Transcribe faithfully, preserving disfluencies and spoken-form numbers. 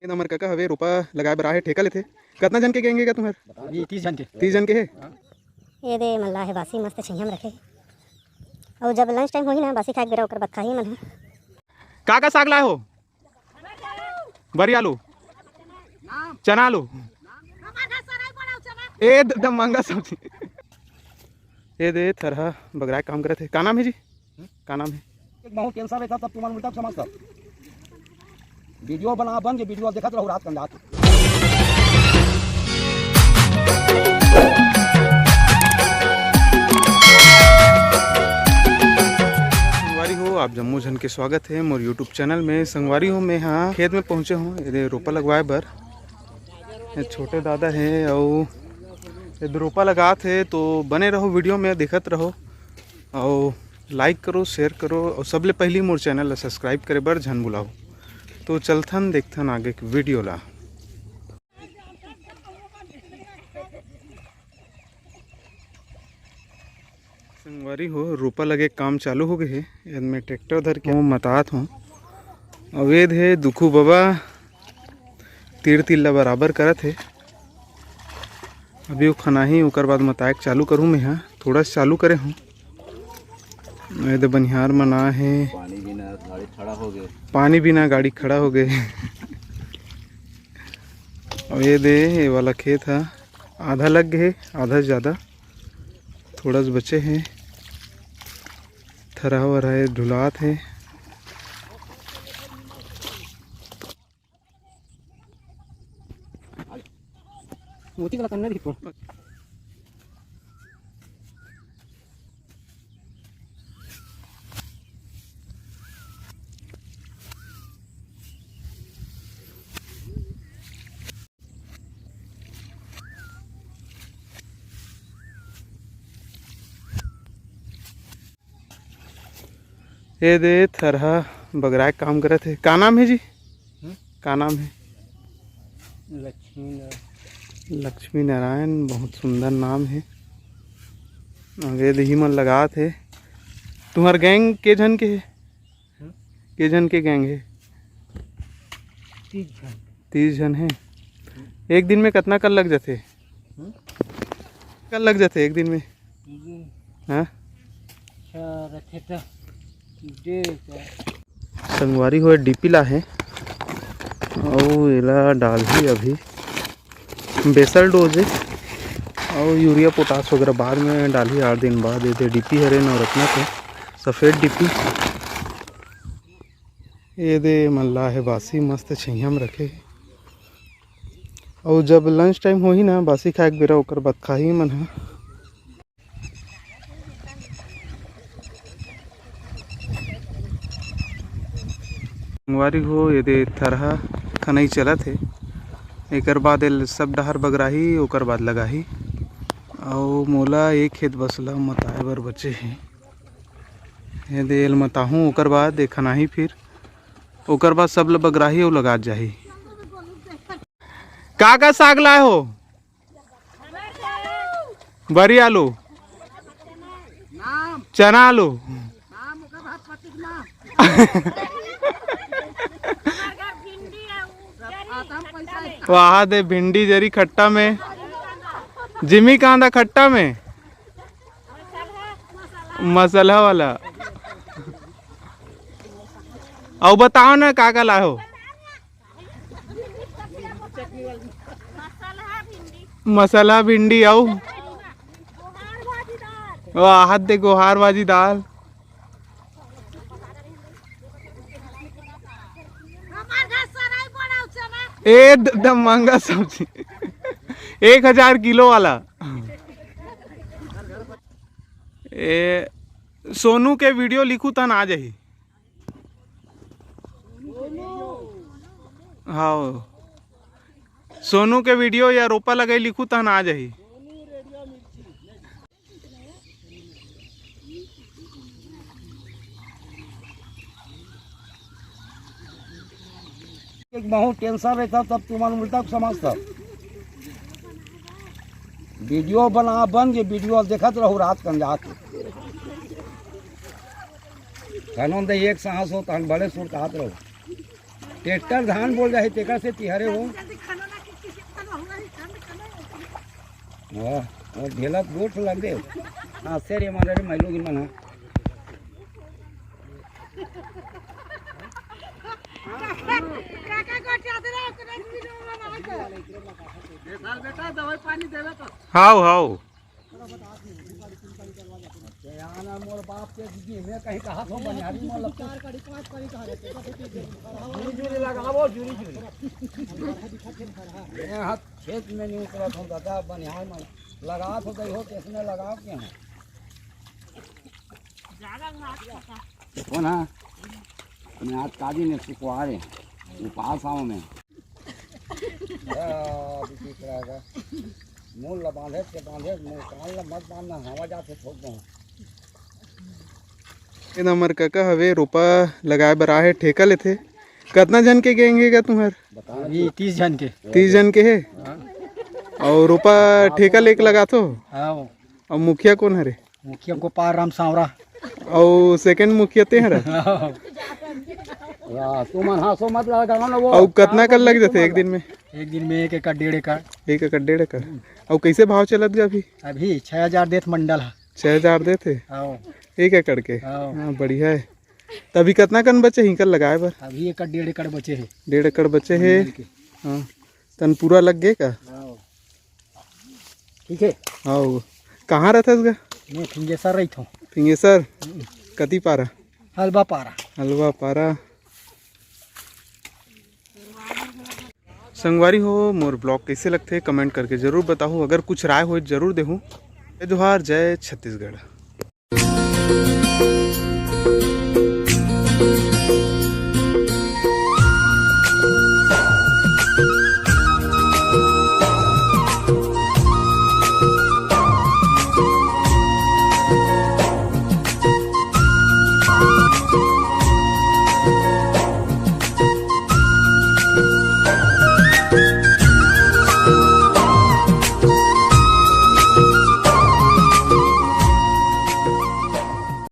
ये हमर कका हवे, रोपा लगाए बर आहे, ठेका लेथे। कतना झन के गैंग हे का तुम्हर? ये तीस झन के। तीस झन के हे? ये दे मल्ला हे बासी, मस्त छइहां में रखे। अउ जब लंच टाइम होही ना, बासी खाए के बेरा, ओकर बाद खाही मन ह। का का साग लाए हो? बरियालू, चना आलू, ए द-, दम महंगा सब्जी। ए दे थरहा बगराए काम करत हे। का नाम हे जी? का नाम हे? एक बहुत टेंशन रहता, तब तुम्हारा उल्टा समझता। वीडियो बना बन के वीडियो देखत रहो रात के अंधार। संगवारी हो, आप जम्मो झन के स्वागत हे मोर YouTube चैनल में। संगवारी हो, मैं हा खेत में पहुंचे हूँ, एदे रोपा लगवाए बर। ये छोटे दादा हे अउ एदे रोपा लगात हे, तो बने रहो वीडियो में, देखत रहो अउ लाइक करो, शेयर करो अउ सबले पहली मोर चैनल ला सब्सक्राइब करे बर झन भुलाओ। तो चलथन, देखथन आगे के वीडियो ला। संगवारी हो, रोपा लगे के काम चालू हो गए हे। एद में ट्रैक्टर धर के मतात हूँ। अवेद हे दुखू बाबा, तीर तीर ला बराबर करत हे। अभी वो खनाही, ओकर बाद मताए के चालू करूँ मैं हा। थोड़ा सा चालू करे हूँ। एदे बनिहार मन आए हे। पानी बिना गाड़ी खड़ा हो गए। पानी बिना गाड़ी खड़ा हो गए। अउ ये दे, ये वाला खेत हा आधा लग गए हे, आधा से ज्यादा, थोड़ा सा बचे हे। थरहा वरहा हे, ढुलात हे। मोती वाला कन्ना भी पड़। ये दे थरहा बगराए काम करत हे। का नाम हे जी? हम्म? का नाम हे? लक्ष्मी नारायण। लक्ष्मी नारायण, बहुत सुंदर नाम हे। अउ ये दे ही मन लगात हे। तुम्हर गैंग के झन के हे? हम्म? के झन के गैंग हे? तीस झन। तीस झन हे। एक दिन में कतना कल लग जाथे? हम्म? कल लग जाथे एक दिन में? हम्म। हाँ? अच्छा, रखे तो दे का। संगवारी हो, डीपी ला हे, अउ एला डालही अभी। बेसल डोज हे, अउ यूरिया पोटास वगैरह बाद में डालही, आठ दिन बाद। ये दे डीपी हरे नवरत्ना के, सफेद डीपी। ये दे मल्ला हे बासी, मस्त छइहां में रखे हे। अउ जब लंच टाइम होही ना, बासी खाए के बेरा, ओकर बाद खाही मन ह। संगवारी हो, ये दे थरहा खनई चलत हे, एकर बाद एल सब डहर बगराही, ओकर बाद लगाही। अउ मोला एक खेत बस ल मताए बर बचे हे। ये दे एल मताहूँ, ओकर बाद ए खनाही फिर, ओकर बाद सब ल बगराही अउ लगात जाही। का का साग लाए हो? बरी आलू, चना आलू, वाह दे भिंडी जरी खट्टा में, जिमी कांदा खट्टा में, मसाला वाला। अउ बताओ ना का का लाए हो? मसाला भिंडी अउ वाह दे गोहार भाजी दाल। ए द-, द-, महंगा सब्जी, एक हजार किलो वाला। ए सोनू के वीडियो लिखू तहन आ जाही। हाँ, सोनू के वीडियो या रोपा लगाई लिखू तहन आ जाही। एक बहुत टेंशन रहता, तब तुम उल्टा समझता। वीडियो बना बन के वीडियो देखत रहो रात कन जाके। कानून दे एक सांस हो तहन बड़े सुर कहत रहो। ट्रैक्टर धान बोल रहे, तेकर से तिहरे हो। हाँ, और ढेला गोठ लग दे। हाँ, सर, ये मारे रे, मैं लोग इन मन, हाँ। हाव, हाव। अच्छा, यहाँ ना मोर बाप के जी, मैं कहीं कहा था बनिहारी मोर लग। जुरी जुरी लगाओ, जुरी जुरी। मैं हाथ खेत में नहीं उतरत हूँ दादा, बनिहार में लगा तो गई हो, किसने लगाओ के हैं? कौन है? मैं आज काजी ने सुखवा रहे, उपास आऊँ मैं। मूल ला बांधे के बांधे, मूल कान ला मत बांधना, हवा जाथे ठोक दो। ये हमर कका हवे, रोपा लगाए बर आहे, ठेका लेथे। कतना झन के गैंग हे गा तुम्हर? अभी तीस झन के। तीस झन के हे। हाँ। अउ रोपा ठेका लेके लगाथो? हाँ। अउ मुखिया कोन हरे? मुखिया गोपाल राम सांवरा। अउ सेकंड मुखिया ते हरा? हाँ। या, तुमन हाँसो मत लगा, गाना ना वो। अउ कतना कन लग जाथे एक दिन में? एक दिन में एक एकड़, डेढ़ एकड़। एक एकड़, डेढ़ एकड़। अउ कैसे भाव चलत गा अभी? अभी छह हजार देत मंडल हा। छह हजार देथे? हाँ। एक एकड़ के? हाँ। हाँ, बढ़िया है। त अभी कतना कन बचे हे इकर लगाए बर? अभी एकड़, डेढ़ एकड़ बचे हे। डेढ़ एकड़ बचे हे। मंडल के। हाँ। तन पूरा लग गे का? हाँ। ठीक है। हाँ। कहाँ रहथस गा? मैं फिंगेसर रहिथों। फिंगेसर? हम्म। कति पारा? हलवा पारा। हलवा पारा। संगवारी हो, मोर vlog कैसे लगथे, comment करके जरूर बताहू। अगर कुछ राय होय, जरूर देहू। जय जोहार, जय छत्तीसगढ़।